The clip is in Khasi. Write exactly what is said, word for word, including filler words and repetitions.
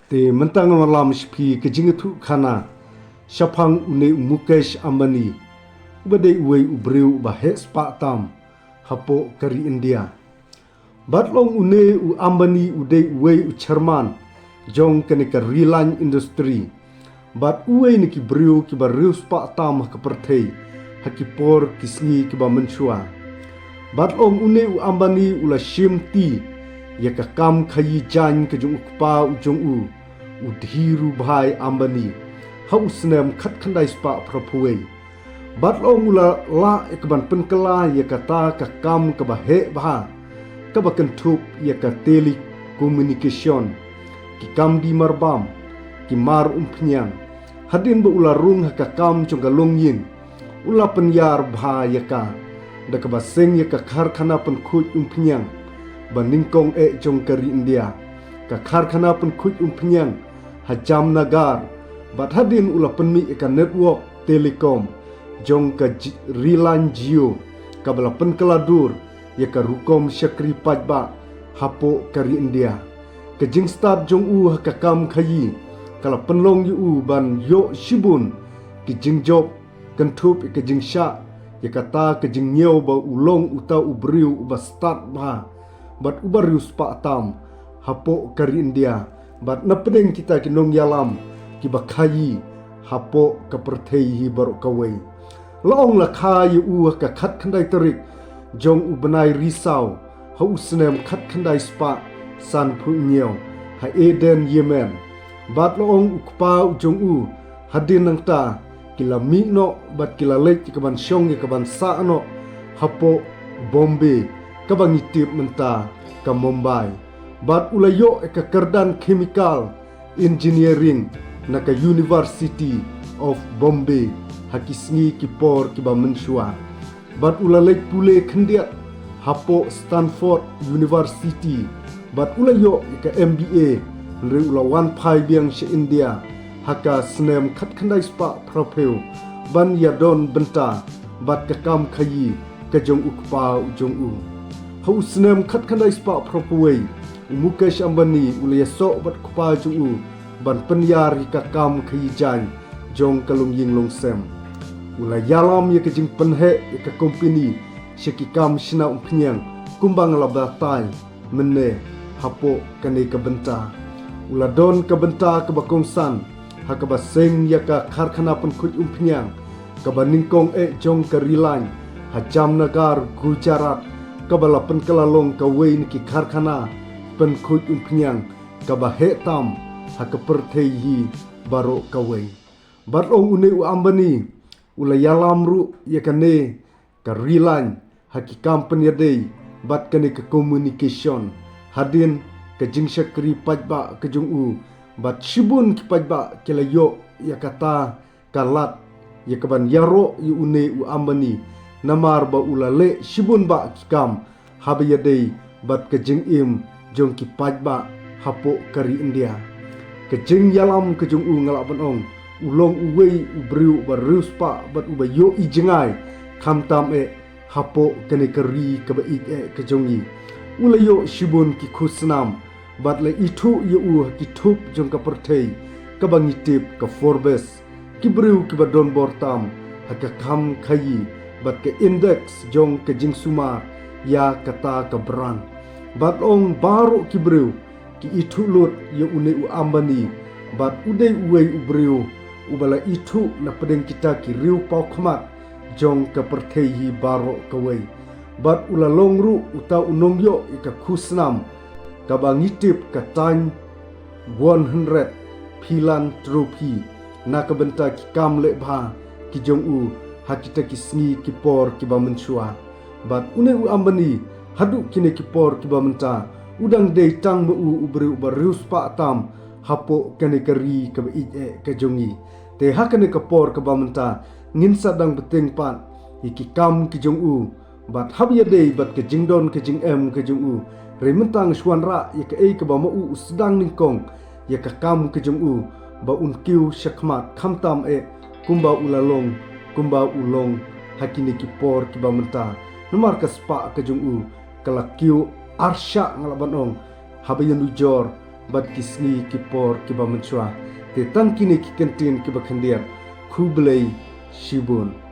Te mynta ngan wallam sha phi ka jingïathuhkhana shaphang une u Mukesh Ambani, uba dei uwei u briew uba heh spah tam hapoh ka ri India. Bad long une u Ambani u dei uwei u chairman jong kane ka Reliance Industry. Bad uwei na ki briew kiba riewspah tam ha ka pyrthei ha ki por ki sngi kiba mynshuwa. Bad long une u Ambani u la shimti ïa ka kam khaïi jaiñ ka jong u kpa u jong u, u Dhirubhai Ambani, ha u snem khatkhyndai spah phra phew wei. Bad long u la lah ïa ka ban pynkylla ïa kata ka kam kaba heh bha, kaba kynthup ïa ka telecommunication, ki kam die marbam, ki mar umphniang. Hadien ba u la rung ha ka kam jong ka longïing, u la pynïar bha ïa ka da kaba seng ïa ka karkhana pynkhuid umphniang ba nyngkong eh jong ka ri India, ka karkhana pynkhuid umphniang ha Jamnagar. Bad hadien u la pynmih ïa ka network telecom jong ka Ji-, Reliance Jio, kaba la pynkylla dur ïa ka rukom shakri paidbah hapoh ka ri India. Ka jingstad jong u ha ka kam khaïi ka la pynlong ïa u ban ïoh shibun ki jingjop, kynthup ïa ka jingshah ïa kata ka jingñiew ba u long uta u briew uba stad bha bad uba riewspah tam hapoh ka ri India, bad na pdeng kita ki nongïalam kiba khaïi hapoh ka pyrthei hi baroh kawei. La ong la kha ïa u ha ka khatkhyndai tarik jong u bnai Risaw ha u snem khatkhyndai spah sanphew hynñiew ha Aden, Yemen. Bad la ong u kpa u jong u, hadien nangta ki la mih noh bad ki la leit ïa ka ban shong ïa ka ban sah noh hapoh Bombay, kaba ngi tip mynta ka Mumbai. Bad u la ïoh ïa ka kyrdan chemical engineering na ka University of Bombay ha ki sngi ki por kiba mynshuwa. Bad u la leit pule khyndiat hapoh Stanford University. Bad u la ïoh ïa ka M B A, hynrei u la wan phai biang sha India ha ka snem khatkhyndai spah phra phew ban ïadon bynta bad ka kam khaïi ka jong u kpa u jong u. Ha u snem khatkhyndai spah phra phew wei, u Mukesh Ambani u la ïasoh bad u kpa jong u ban pynïar ïa ka kam khaïi jaiñ jong ka longïing longsem. U la ïalam ïa ka jingpynheh ïa ka kompani sha ki kam shna umphniang kumba nga la batai mynne hapoh kane ka bynta. U la don ka bynta kaba kongsan ha kaba seng ïa ka karkhana pynkhuid umphniang kaba nyngkong eh jong ka Reliance ha Jamnagar, Gujarat, kaba la pynkylla long kawei na ki karkhana pynkhuid umphniang kaba heh tam ha ka pyrthei hi baroh kawei. Bad ong une u Ambani u la ïalam ruh ïa kane ka Reliance ha ki kam pynïadei bad kane ka communication. Hadien ka jingshakri paidbah ka jong u, bad shibun ki paidbah ki la ïoh ïa kata ka lad ïa ka ban ïaroh ïa une u Ambani, namar ba u la leh shibun bah ki kam haba ïadei bad ka jingim jong ki paidbah hapoh ka ri India. Ka jingïalam ka jong u, nga lah ban ong, u long uwei u briew uba riewspah bad uba ïohi jngai, khamtam eh hapoh kane ka ri kaba ïeit eh ka jong ngi. U la ïoh shibun ki khusnam bad la ithuh ïa u ha ki thup jong ka pyrthei kaba ngi tip ka Forbes, ki briew kiba don bor tam ha ka kam khaïi, bad ka index jong ka jingsumar ïa kata ka brand. Bad ong baroh ki briew ki ithuh lut ïa une u Ambani, bad u dei uwei u briew uba la ithuh na pdeng kita ki riewpawkhmat jong ka pyrthei hi baroh kawei. Bad u la long ruh uta u nongïoh ïa ka khusnam kaba ngi tip ka Time one hundred Philanthropy na ka bynta ki kam leh bha ki jong u ha kita ki sngi ki por kiba mynshuwa. Bad une u Ambani, haduh kine ki por kiba mynta, u dang dei tang ma u u briew uba riewspah tam hapoh kane ka ri kaba ïeit eh ka jong ngi. Te ha kane ka por kaba mynta, ngin sa dang bteng pat ïa ki kam ki jong u, bad haba ïadei bad ka jingdon ka jingem ka jong u, hynrei mynta nga shu wanrah ïa kaei kaba ma u u sdang nyngkong ïa ka kam ka jong u, ba un kiew shakhmat khamtam eh kumba u la long, kumba u long ha kine ki por kiba mynta. Namar ka spah ka jong u ka la kiew arshah, nga lah ban ong, haba ïanujor bad ki sngi ki por kiba mynshuwa. Te tang kine ki kyntien kiba khyndiat. Khublei shibun.